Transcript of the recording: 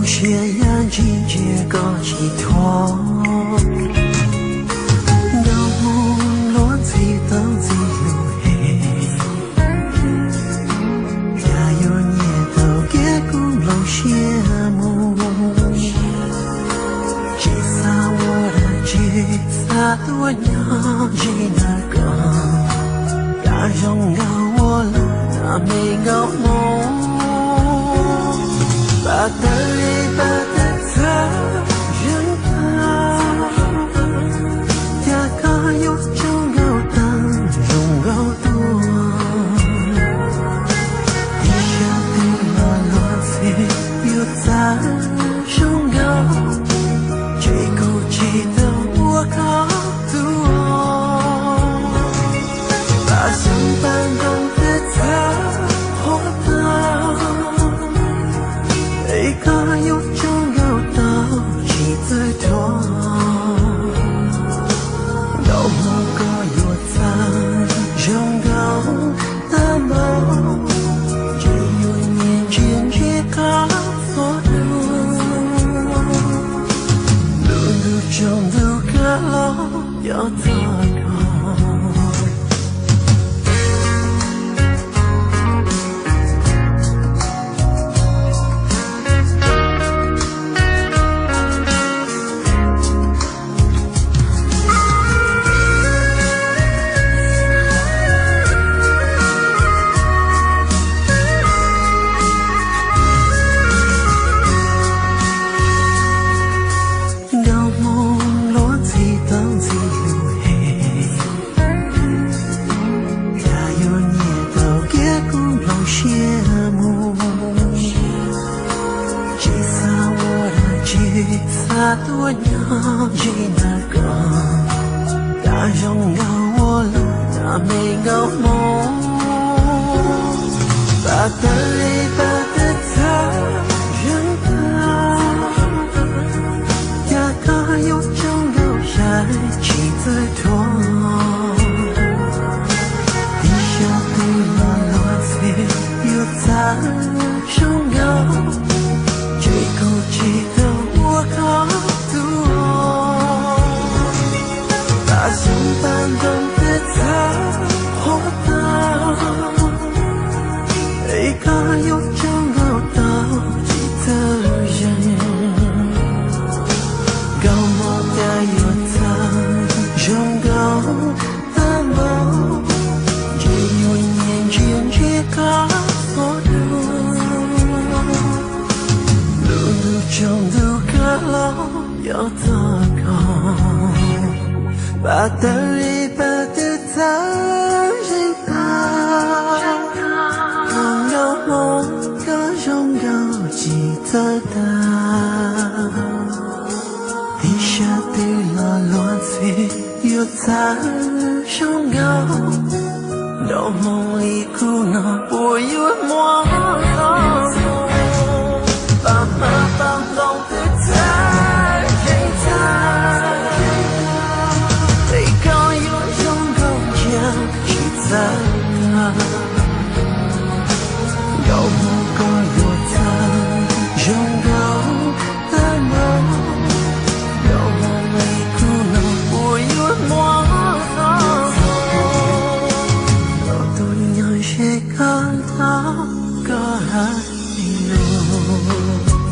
Siab yaj ntsim ntsia koj tsis thuam, nkauj Hmoob luag ntxhi tau ntxhi lus hem. Cas yuav nyiam tau kiag kuv nplooj siab mus, tsis xav ua dab tsi, xav tuaj nyob ze ntawm koj. Cas zoo nkauj ua luaj na me nkauj Hmoob, pab tawg li pab tawg txhawv zeeg tag. Cas koj yuav tsaug nkauj tag zoo nkauj tuaj, ib sab twg los luag ntxhi yuav txawv zoo nkauj, ces kuv tsis tau ua koj tus. Pab xeeb pab ntoo twb txawv qhuav tag, es koj yuav tsaug nkauj tau tsis txawj thuam. Nkauj Hmoob koj yuav txawv zoo nkauj tag npaum, ces yuav nyiam ntsia ntsia qab txhua hnub. Lub ntuj tsaus ntuj kawg los cov txog koj. Nkauj Hmoob luag ntxhi tau ntxhi lus hem, cas yuav nyiam tau kiag kuv nplooj siab mus, tsis xav ua dab tsi, xav tuaj nyob ze ntawm koj. Cas zoo nkauj ua luaj na me nkauj Hmoob, pab tawg li pab tawg txhawv zeeg tag. Cas koj yuav tsaug nkauj sai tsis txawj thuam, ib sab twg los luag ntxhi yuav txawv zoo nkauj, ces kuv tsis tau ua koj tus. Pab xeeb pab ntoo twb txawv qhuav tag, es koj yuav tsaug nkauj tau tsis txawj zeeg. Nkauj Hmoob cas yuav txawv zoo nkauj tag npaum, ces yuav nyiam ntsia ntsia qab txhua hnub. Lub ntuj tsaus ntuj kawg los cov txog koj, pab tawg li pab twg txawv zeeg tag. Nkauj Hmoob koj zoo nkauj tsis txawj tag, ib sab twg los luag ntxhi yuav txawv zoo nkauj. Nkauj Hmoob li kuv no puas yuav muaj los, pab hmab pab ntoo twb txawv zeeg tag, es koj yuav zoo nkauj ntsia tsis txawj tag. Nkauj Hmoob koj yuav txawv zoo nkauj tag npaum, Nkauj Hmoob li kuv no puas yuav muaj los, koj tus nyob ze koj los koj hais lus.